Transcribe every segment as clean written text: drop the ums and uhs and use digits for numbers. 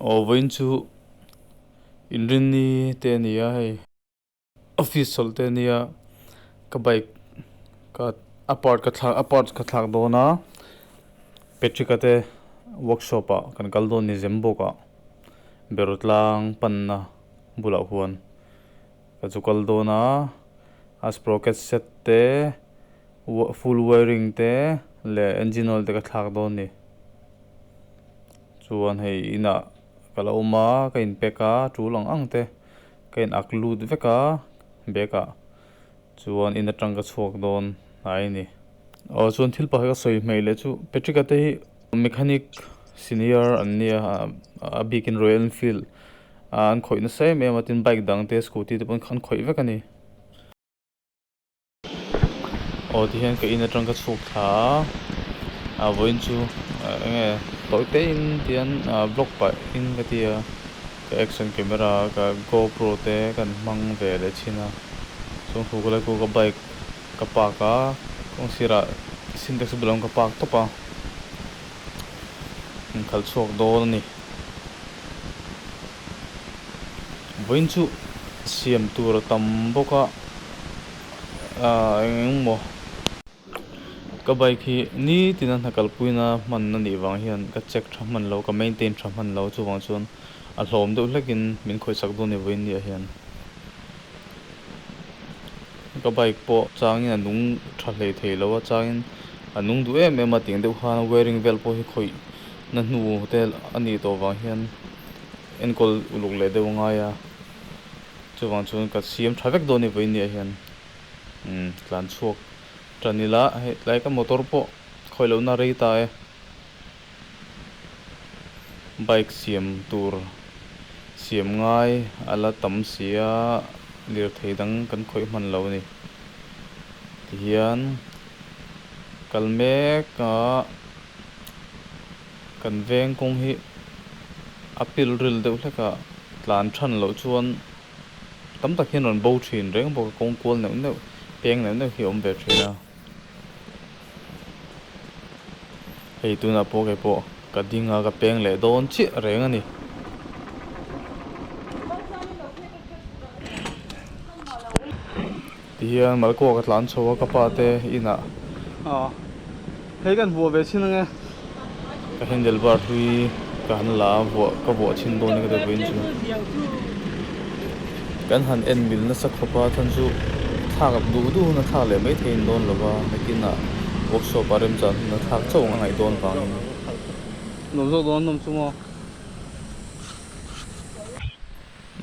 Aw vawiin chu inrinni te a ni a hei office chawlh te a nia ka bike ka a part ka thlak a part ka thlak dawn a Patrick-a te workshop ah kan kal dawn a ni Zembawk ah beraw tlang panna bulah khuan ka chu kal dawn a a sprocket set te full wiring te leh engine oil te ka thlak dawn a ni. Chuan hei inah ka lo awm a ka in pack a tul ang ang te ka in ak lut vek a bag ah chuan in atang ka chhuak dawn hnai a ni. Aw chuan thil pakhat ka sawi hmeh leh chu Patrick a te hi mechanic senior an nia a bikin Royal Enfield an khawih nasa em em a tin bike dang te scooty te pawh an khawih vek a ni. Aw tihian ka in atang ka chhuk thla a ah vawiin chu eng nge tawi te in tihian ah vlog pah in ka ti a ka action camera ka gopro te kan hmang ve leh thin a chuan khu ka lai khu ka bike ka park a kawng sirah sintex bulah ka park tawp a inkhalh chhuak dawn a ni. Vawiin chu siam tur a tam bawk a ah eng engmaw ka bike hi nitin a hna kalpuina hman a nih vang hian ka check tha hman lo ka maintain tha hman lo chuvang chuan a hlawm deuh hlekin min khawihsak dawn a ni vawiin ni ah hian ka bike pawh changin a nung tha hlei thei lo a changin a nung duh em em a tiang deuh khan wearing vel pawh hi khawih na hnu te a nih tawh vang hian enkawl uluk leh deuh a ngai a chuvang chuan ka siam tha vek dawn a ni vawiin ni ah hian umm tlan chhuak tan ila hei tlai ka motor pawh khawih lohna a rei ta e bike siam tur siam ngai a la tam si a lirthei dang kan khawih hman lo a ni tihian kal mek a. Kan veng kawng hi a pil ril deuh hlek a, tlan than loh chuan tam tak hian rawn bo thin reng bawk a, kawng kual neuh neuh, peng neuh neuh hi a awm ve thin a. Hei tunah pawh kei pawh ka ding a, ka peng leh dawn chiah reng a ni. Tihian Malkuak a tlan chho a ka pa te inah. Aw hei kan vuah ve chhin ange. Ka handle bar hlui ka han la a vuah ka vuah chhin dawn a ka ti vawiin chu. Kan han en mil nasa khawp a chuan chu thlak duh duh hun a thlak leh mai theihin dawn lo va nakinah workshop a remchan hun a thlak chauh ang a ngaih dawn vangin. Nuam zawk dawn nawm chu maw.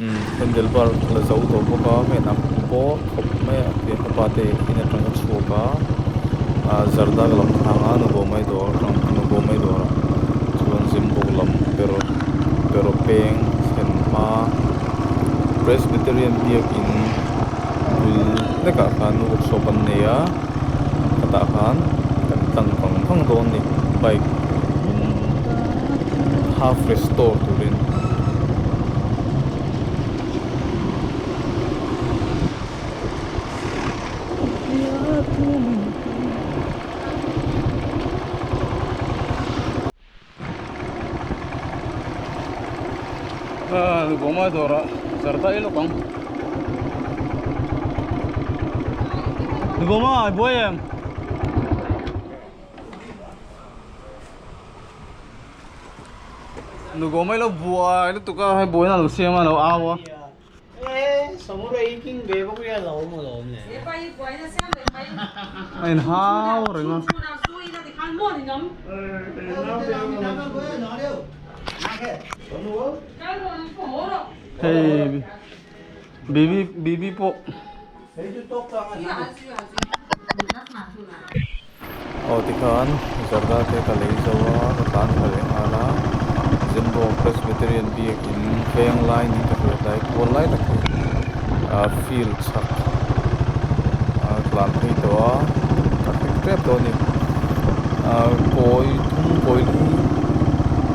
Umm handle bar la zo tawh bawk a hei an pawh khawp mai a tiang ka pa te in atang a chhuak a ah zarda ka lam thlang a nubo mai dawr atang nubo mai dawr ah chuan zimbuk lam ber ber peng thlen hma presbyterian biakin bul hlekah khan workshop an nei a khatah khan kan tlang vang vang dawn a ni bike half restore turin. Bawma dawrah zarda ei lawk ang. Bawma i buai em? Nu gawm mai lo buai lutuk a hei buaina lo siam a lo au a. A in hau reng a. Hei bibi bibi pawh. Aw tikhan zarda te ka lei zo a ka tlan thla leh nghal a Zimbabwe Presbyterian biakin veng lai niin ka hriat lai kual lai tak hi ah field chhak a tlan phei tawh a ka thleng tep tawh a ni ah kawi thum kawi li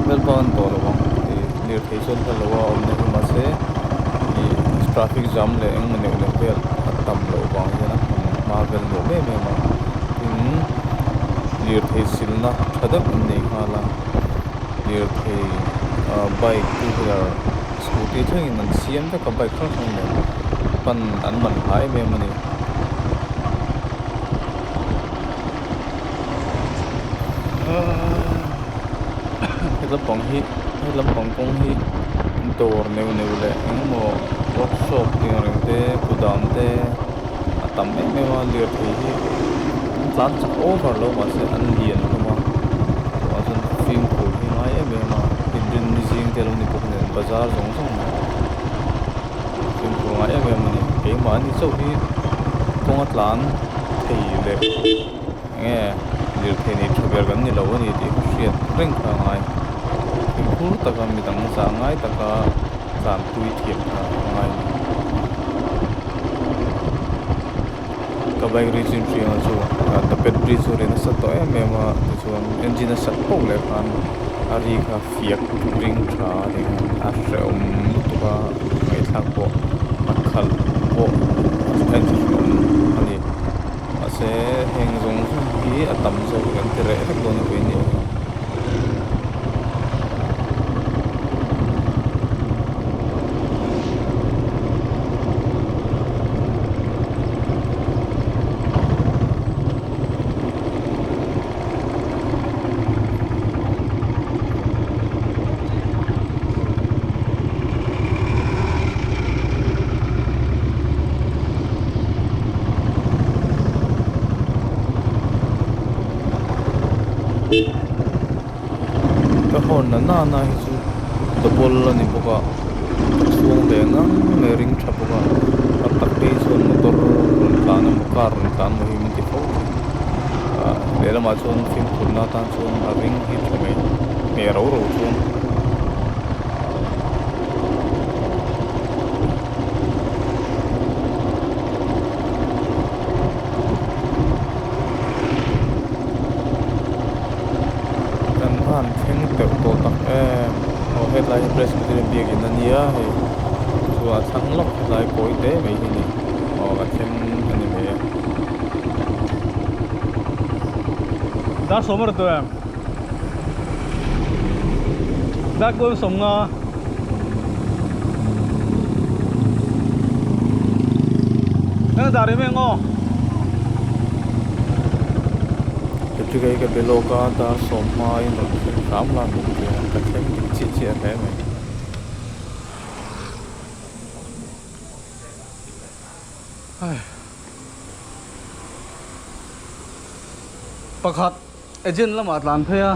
vel bak a ni tawh lo ang ih lirthei chuan hla lo a awmna hi mahse ih traffic jam leh engemaw neuh neuh vel a tam loh vang hian a hmun hma vel nuam em em a tin lirthei silna tha deuh an nei nghal a lirthei Ahh bike two wheeler scooty thlengin an siam vek a bike hrang hrang nen pan an man hla em em a ni. He lampang hi he lampang kawng hi dawr neuh neuh leh engemaw workshop tih ang reng te kudam te a tam em em a lirthei hi an tlan chak over lo mahse an lian hlawm a chuvang chuan fimkhur hi a ngai em em a inrinni zing te alo ni bawk nen bazar zawng zawng nen fimkhur a ngai em em a ni keimahni chauh hi kawnga tlan thei leh enge lirthei nei tha ber kan ni lo a ni tih kha hriat reng kha a ngai fimkhur taka midang zah ngai taka tlanpui thiam kha a ngai a ni. Ka bike ri chu inhriang a chu tapet ri chu ri nasa tawh em em a tichuan engine a sat poh leh khan a ri kha fiak ring tha a ni a hrehawm lutuk a ngaihthlak pawh a khalh pawh a inhriat a ni mahse heng zawng zawng hi a tam zawk kan ti reh vek dawn a vei nia. Ka horn na nana hi chu double a ni bawk a ka chhuang ve ngang mai ring tha bawk a tam tak phei chuan motor rawn tlan emaw car rawn tlan emaw hi min ti fo thin ah lehlamah chuan fimkhurna atan chuan a ring hi tha mai hmeh ro ro chuan. Kan van thleng teuh tawh tak em aw hetlai hi Presbyterian biakin a nia hei chu a thlang lawk hetlai kawi te mai hi a ni aw ka thleng a ni mai e. Dar sawm a rawn tawh em? Dar kawi 50. Nang dar em eng aw? Patrick a hi ka be lawk a, dar sawm hmain rawn thleng hram la min ti a, ka thleng dik chiah chiah hle mai. Pakhat agent lamah tlan phei a,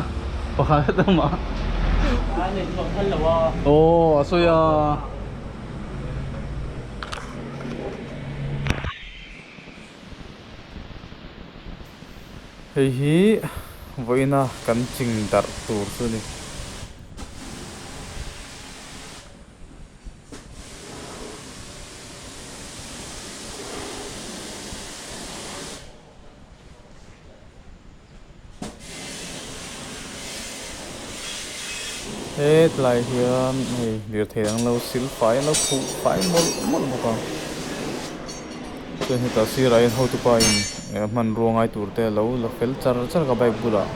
pakhat lamah aw a sawi a. Hei hi vawiina kan ching darh tur chu a ni. Hetlai hian hei lirthei an lo sil fai an lo khuh fai mawlh mawlh bawk a chuan hetah sirah hian hotupa in hmanrua ngai tur te a lo la fel char char a bike bulah.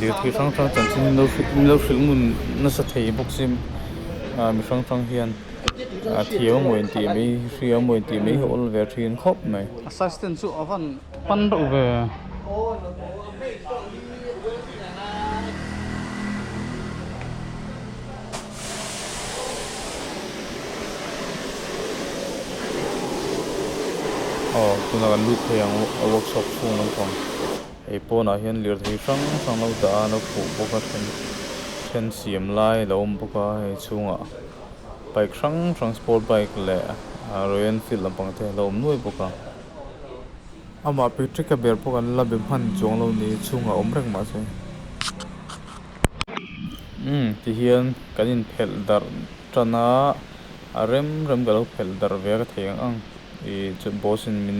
Lirthei hrang hrang chanchin in lo in lo hrilh ngun nasa thei bawk si ah mi hrang hrang hian a thiam amaw intih mai hria amaw intih mai hi a awl ve thin khawp mai. Assistant chu a van pan reuh ve. Aw tunah kan lut thei ang a workshop chhung lampang hei pawnah hian lirthei hrang hrang lo dah a lo khuh bawk a then then siam lai a lo awm bawk a hei chhungah bike hrang hrang sport bike leh royal enfield lampang te a lo awm nuai bawk a. Amah Patrick a ber pawh kan la be hman chuang lo ni chhungah awm reng mahse. Umm ti hian kan inphelh darh tan a, a rem rem ka lo phelh darh ve a ka thei ang ang ih chuan boss in min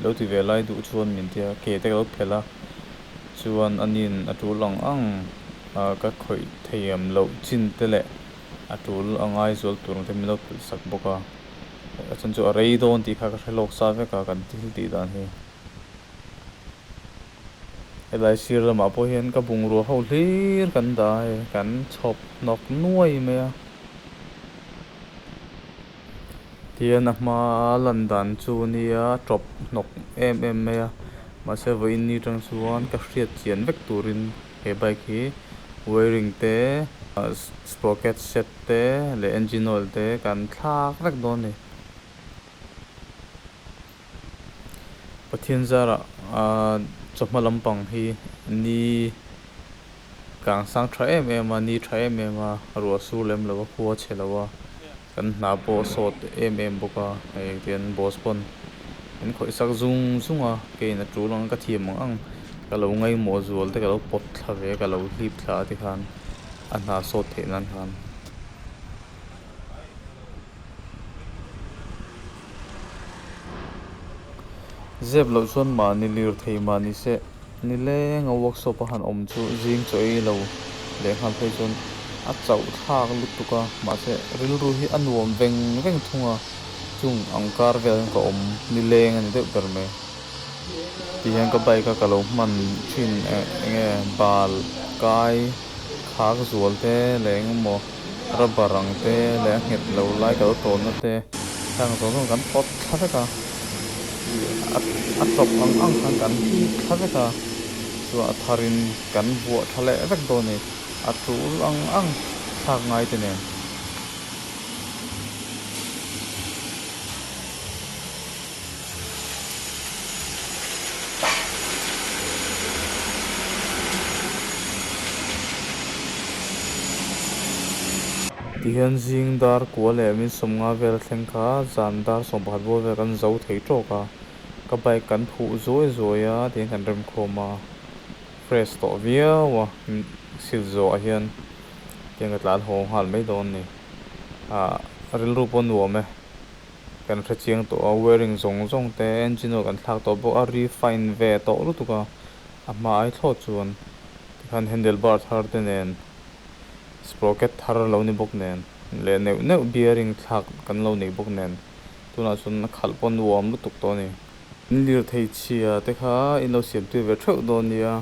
lo ti ve lai duh chuan min ti a, ke te ka lo phelh a chuan ani'n a tul ang ang ah ka khawih thei am loh chin te leh. A tul a ngai zual tur ang te min lo phel sak bawk a. A chhan chu a rei dawn tih kha ka hre lawk sa vek a kan thil tih dan hi. Helai sir lamah pawh hian ka bungrua ho hlir kan dah a hei kan chhawp hnawk nuai mai a. Tihian a hma lan dan chu nia tawp hnawk em em mai a mahse vawiin ni tang chuan ka hriat chian vek turin he bike hi wiring te sprocket set te leh engine oil te kan thlak vek dawn a ni. Pathian zarah ahh chawhma lampang hi ni kang sang tha em em a ni tha em em a ruah sur lem lo a khua chhe lo a kan hna pawh a sawt em em bawk a hei tian boss pawn min khawih sak zung zung a keiin a tul ang ka thiam ang ang ka lo ngaihmawh zual te ka lo pawt thla ve a ka lo hlip thla a tikhan a hna sawt theih nan khan. Zep loh chuan mahni lir thei mahni se nileng a workshop a han awm chu zing chaw ei lo leh nghal phei chuan a chauh thlak lutuk a mahse rilru hi a nuam veng veng thung a chung ang kar vel hian ka awm nileng a ni deuh ber mai. Tihian ka bike a ka lo hman thin eng nge bal kai khak zual te leh eng emaw rubber ang te leh a nghet lo lai ka lo tawnna te heng zawng zawng kan pawt thla vek a ih a a tawp ang ang khan kan hip thla vek a chuan a tharin kan vuah tha leh vek dawn a ni a tul ang ang thlak ngai te nen. Tihian zing dar kua leh min sawmnga vel thleng kha zan dar 11 bawr vel kan zo thei tawk a, ka bike kan phuh zuai zuai a tihian kan remkhawm a, fresh tawh viau a sil zawhah hian tihian ka tlan haw nghal mai dawn a ni, ah rilru pawh nuam e. Kan hre chiang tawh a, wearing zawng zawng te engine oil kan thlak tawh bawk a, refine ve tawh lutuk a, a hma ai thlawt chuan tikhan handle bar thar te nen sprocket thar lo ni bawk nen leh neuh neuh bearing thlak kan lo nei bawk nen tunah chuan a khalh pawh nuam lutuk tawh a ni. In lirthei chhia te kha in lo siam tir ve theuh dawn nia.